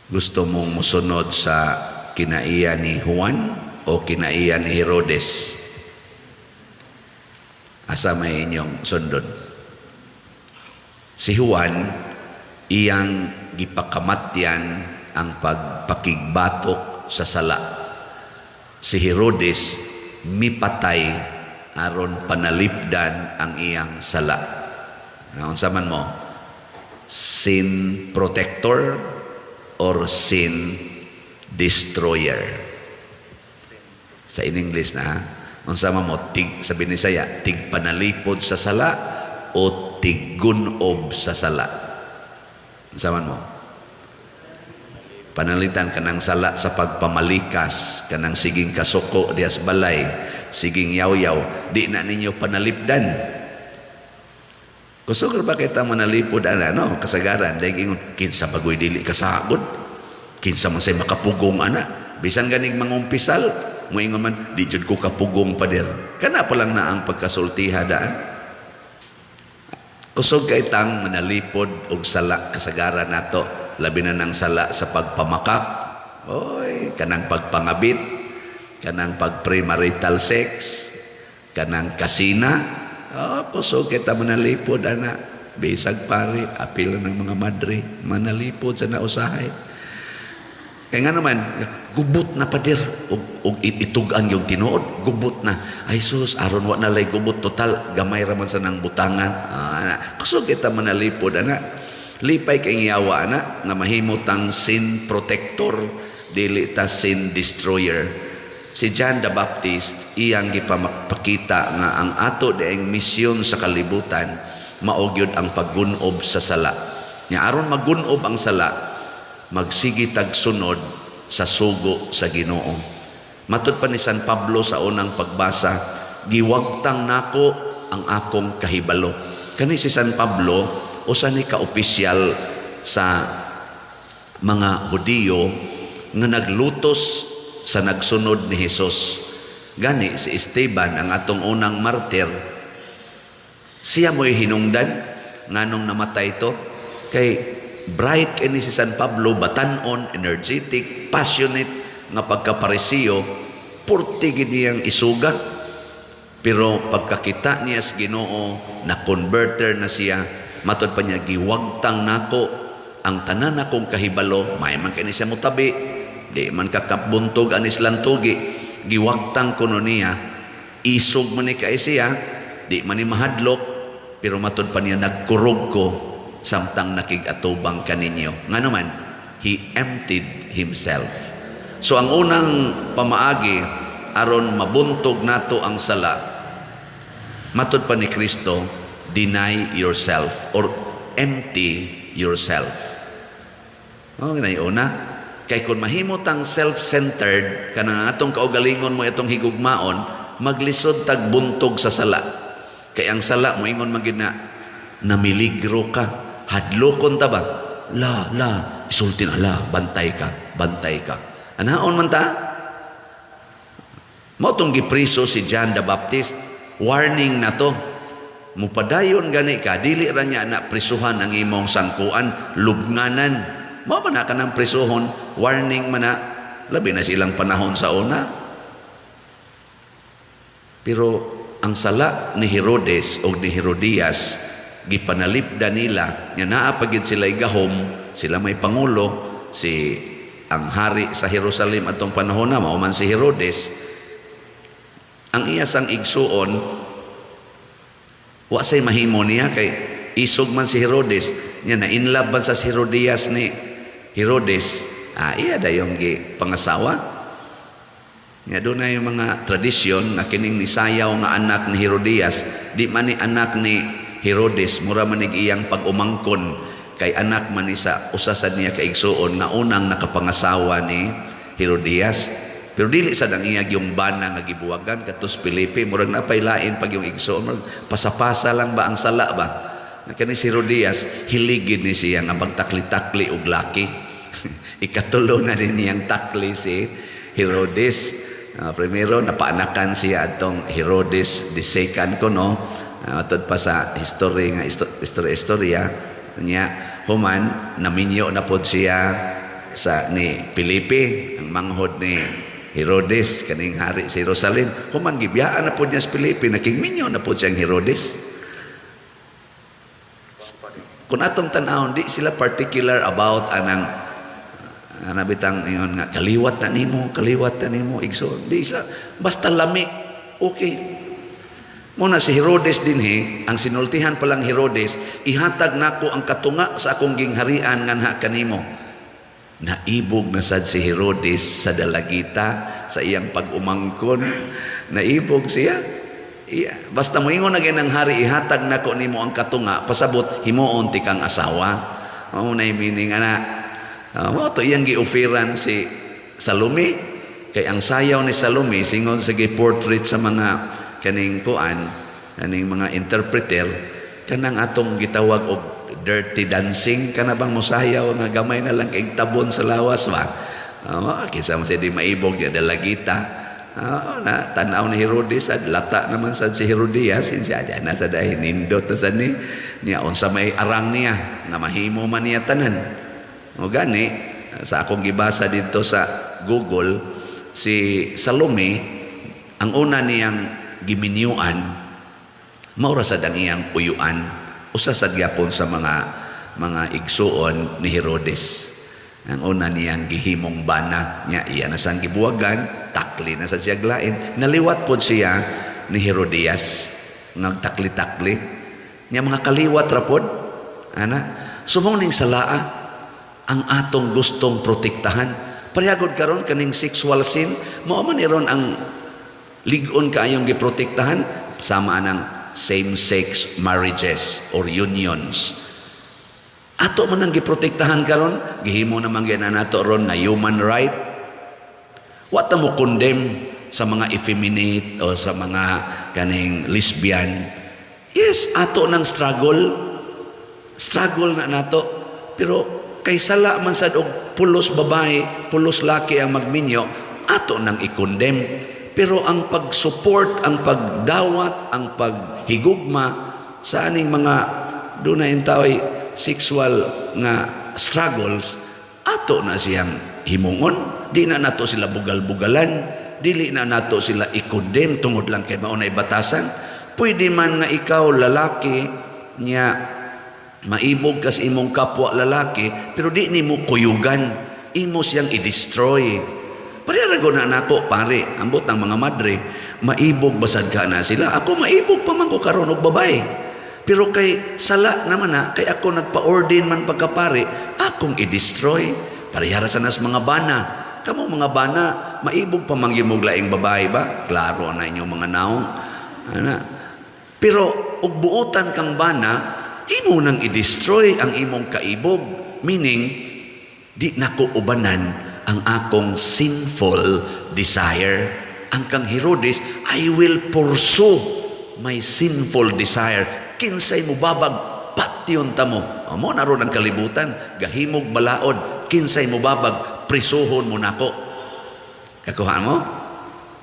Gusto mong musunod sa kinaiya ni Juan o kinaiya ni Herodes? Asa may inyong sundon? Si Juan, iyang gipakamatyan ang pagpakigbatok sa sala. Si Herodes, mipatay aron panalipdan ang iyang sala. Unsa man mo? Sin protector or sin destroyer? Sa in English na, ha? Unsa man mo, tig sa Binisaya, tig panalipod sa sala o tiggunob sa sala? Unsa man mo? Panalitan kanang sala sa pagpamalikas, kanang siging kasuko dias balay, siging yaw-yaw, di na ninyo panalipdan. Kusog ba kita manalipod ana, no? Kasagaran dahil ingon, "Kinsa bagoy dili kasagod? Kinsa man say makapugong ana?" Bisan ganig mangumpisal, moingon man, "Di jud ko kapugong, pader." Kana pa lang na ang pagkasultiha daan. Kusog kay tang manalipod og sala kasagaran nato, labi na ng sala sa pagpamakak, oy, kanang pagpangabit, kanang pag-premarital sex, kanang kasina. Oh, kusog kita manalipod ana. Bisag pari, apil ng mga madre, manalipod sa nausahay. Kaya nga naman, gubot na, pader, ug itug-an yung tinuod, gubot na. Ay sus, aron wa na lay gubot, total, gamay raman sa nang butangan. Ah, ana. Kusog kita manalipod, ana. Lipay kay yawa, ana, nga mahimo tang sin protector, dili ta sin destroyer. Si John the Baptist, iyang gipakita nga ang ato dieng misyon sa kalibutan, mao gyud ang paggunob sa sala. Nya aron magunob ang sala, magsige tag sunod sa sugo sa Ginoo. Matud pa ni San Pablo sa unang pagbasa, "Giwagtang nako ang akong kahibalo." Kani si San Pablo, usa ni ka opisyal sa mga Hudiyo nga naglutos sa nagsunod ni Hesus. Gani si Esteban, ang atong unang martir, siya mo'y hinungdan nganong namatay to, kay bright kay ni si San Pablo, batanon, energetic, passionate nga pagkaparisiyo, purti gid niyang isuga. Pero pagkakita niya sa Ginoo, na converter na siya. Matod pa niya, "Giwagtang nako ang tanan akong kahibalo." May man kay ni siya mutabi, di man kakabuntog anis lantugi. Giwagtang kuno niya, isog man ni kay siya, di man ni mahadlok, pero matod pa niya, "Nagkurog ko samtang nakig-atubang kaninyo." Nga naman, he emptied himself. So ang unang pamaagi aron mabuntog nato ang sala, matod pa ni Kristo, deny yourself or empty yourself. Oh, ganay una. Kay kung mahimo tang self-centered, kanang atong kaugalingon mo itong higugmaon, maglisod tag buntog sa sala. Kay ang sala moingon man gid na namiligro ka, hadlokon ta ba? La, la, isulti na la, bantay ka, bantay ka. Anaon man ta? Mao tong gipriso si John the Baptist. Warning na to. Mupadayon gani ka, dili ra niya na prisuhan ang imong sangkuan, lubnganan. Mao man na kanang prisuhon, warning man na, labi na silang panahon sa una. Pero ang sala ni Herodes o ni Herodias, gipanalipda nila nga naa pa gid sila gahom, sila may pangulo, si ang hari sa Jerusalem atong panahon na mao man si Herodes. Ang iya sang igsuon, wa say mahimo niya kay isog man si Herodes nya. Na in love man sa si Herodias ni Herodes. Ah, iya dayong gi pangasawa. Nga doon na yung mga tradisyon na kining nisayaw nga anak ni Herodias, di man ni anak ni Herodes, mura man ni iyang pag-umangkon kay anak man ni sa usa sa niya kaigsuon nga unang nakapangasawa ni Herodias. Pero dili sad ang iya yung bana nga gibuwagan katos Felipe, murag napay lain pag yung igsuon, murag pasapasa lang ba ang sala ba. Nga kani si Herodias, hiligid ni siya nga magtakli-takli og laki. Ikatulo na din niyang takli si Herodes. Primero napaanakan siya atong Herodes the Second ko, no. Atod pa sa history nga istorya istorya niya, human naminyo na pod siya. Sa ni Felipe, ang manghod ni Herodes, kaning hari sa Jerusalem. Human gibiyaan na po niya si Felipe, naging minyo na po siyang Herodes. Kung atong tan-awon, di sila particular about anang ana bitang ingon nga kaliwat na nimo, kaliwat na nimo, igsoon. Di sa basta lami, okay. Muna si Herodes dinhi, ang sinultihan pa lang Herodes, "Ihatag nako ang katunga sa akong gingharian nganha kanimo." Naibog na sad si Herodes sa dalagita, sa iyang pag-umangkon. Naibog siya. Iya. Basta moingon na ang hari, "Ihatag nako nimo ang katunga," pasabot himuon ti kang asawa. Mao na meaning ana. Mao to iyang gi-offeran si Salome, kay ang sayaw ni Salome, singon sa gi-portrait sa mga kaning kuan, kaning mga interpreter, kanang atong gitawag og dirty dancing, kana bang mosayaw nga gamay na lang kay tabon sa lawas ba. Oh, kinsa man siya di maibog ya dalagita. Oh, na tanaw ni Herodes ad lata naman sad si Herodias, siya na sa dahil nindot na sad ni niya, unsa may arang niya nga mahimo man niya tanan. O gani sa akong gibasa dito sa Google, si Salome, ang una niyang giminyuan maura sad ang iyang uyuan, usa sad gyapon sa mga igsuon ni Herodes. Ang una niyang gihimong bana niya, iya na sang gibuwagan, takli na sa siya lain. Naliwat pod siya ni Herodias, nagtakli-takli. Niya mga kaliwat ra pod. Ana, sumong ning salaa ang atong gustong protektahan. Parehagod karon kaning sexual sin, mao man iron ang lig-on kaayong giprotektahan, sama anang same-sex marriages or unions. Ato man ang giprotektahan karon, gihimo naman gyud na nato ron nga human right. Wa ta mo condemn sa mga effeminate o sa mga kaning lesbian. Yes, ato nang struggle. Struggle na nato. Pero kay sala man sad og pulos babae, pulos laki ang magminyo, ato nang i-condemn. Pero ang pag-support, ang pagdawat, ang paghigugma sa aning mga doon na ay sexual nga struggles, ato na siyang himungon. Di na nato sila bugal-bugalan, dili na nato sila i-condemn tungod lang kay mao na batasan. Pwede man nga ikaw lalaki niya, maibog ka sa imong kapwa lalaki, pero di nimo kuyugan, imo siyang i-destroy. Pareha na nako, pare, ambot ng mga madre, maibog basad ka na sila. Ako maibog pa man ko karon og babae. Pero kay sala naman na, kay ako nagpa-ordain man pagkapare, akong i-destroy. Parehara sa nas mga bana. Kamo mga bana, maibog pa man gyud laing babae ba? Klaro na inyong mga naong. Ana. Pero og buotan kang bana, imo nang i-destroy ang imong kaibog. Meaning, di nako ubanan ang akong sinful desire. Ang kang Herodes, "I will pursue my sinful desire. Kinsay mubabag, patyon ta mo." Mo na ron ang kalibutan, gahimog balaod, kinsay mubabag, prisuhon mo nako. Kakuha mo?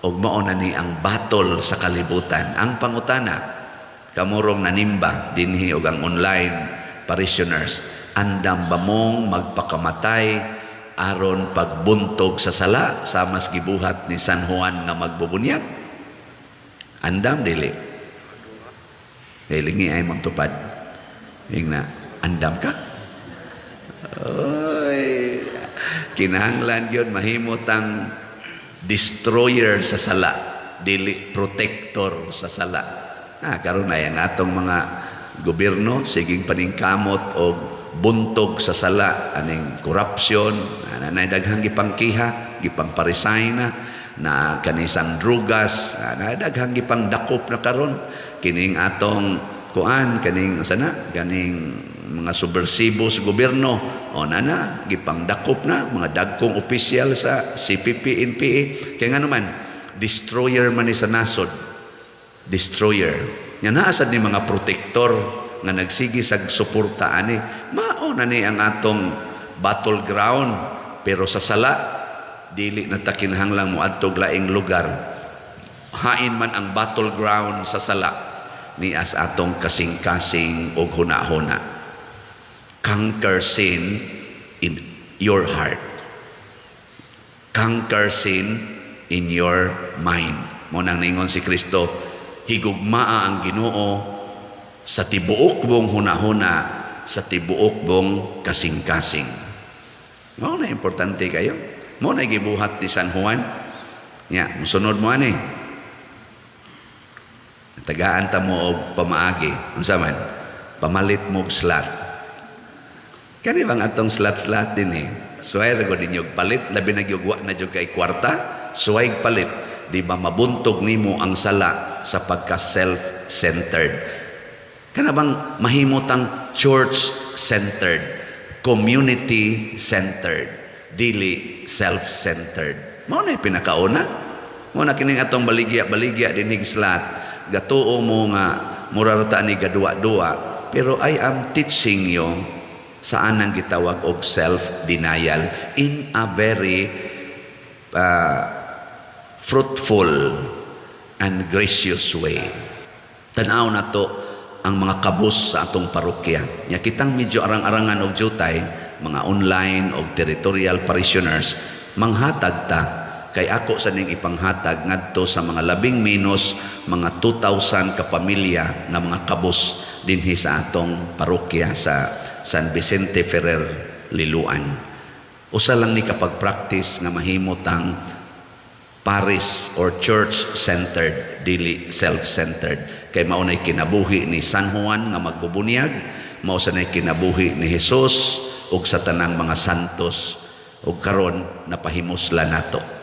Og mao na ni ang battle sa kalibutan. Ang pangutana, kamurong nanimba dinhi og ang online parishioners, andam ba mong magpakamatay aron pagbuntog sa sala sa mas gibuhat ni San Juan nga magbubunyag? Andam dili? Hilingi ay mong tupad. Ingna, andam ka? Oy, kinahanglan gyud mahimot ang destroyer sa sala, dili protector sa sala. Ah, karon ay ang atong mga gobyerno siging paningkamot og buntog sa sala aning corruption, ana na daghang gipangkiha, gipangparesign na na kanisang drugas, na daghang gipangdakop na karon kining atong kuan, kaning sana kaning mga subversibo sa gobyerno, o na na gipangdakop na mga dagkong opisyal sa CPP, NPA, kay nga naman destroyer man ni sa nasod, destroyer nya. Naa sad ni mga protector nga nagsige sa suporta ani. Mao na ni ang atong battleground, pero sa sala dili na ta kinahanglang moadtog laing lugar. Hain man ang battleground sa sala, nias atong kasing-kasing og huna-huna. Conquer sin in your heart. Conquer sin in your mind. Mao nang ningon si Kristo, "Higugmaa ang Ginoo sa tibuok mong hunahuna, sa tibuok mong kasing-kasing." Mao na importante kayo. Mao na gibuhat ni San Juan. Nya, musunod mo ani. Tagaan ta mo og pamaagi. Unsa man? Pamalit mo og slot. Kani bang atong slot-slot din eh. Suway ra gud ninyo palit, labi na gyud wa na jud kay kwarta, suway palit. Di ba mabuntog nimo ang sala sa pagka self-centered? Kana bang mahimutang church-centered, community-centered, dili self-centered? Mao na pinakauna. Mao na kining atong baligya-baligya dinhig slot. Gatuo mo nga mura ra ta ni gaduwa-duwa, pero I am teaching you saan ang gitawag og self-denial in a very fruitful and gracious way. Tanaw na to ang mga kabus sa atong parokya. Nya kitang medyo arang-arangan og jutay, mga online og territorial parishioners, manghatag ta kay ako sa ning ipanghatag ngadto sa mga labing menos mga 2,000 ka pamilya nga mga kabus dinhi sa atong parokya sa San Vicente Ferrer, Liloan. Usa lang ni kapag practice nga mahimot ang parish or church-centered, dili self-centered. Kay mao nay kinabuhi ni San Juan nga magbubunyag, mao sa nay kinabuhi ni Jesus ug sa tanang mga santos ug karon napahimusla nato.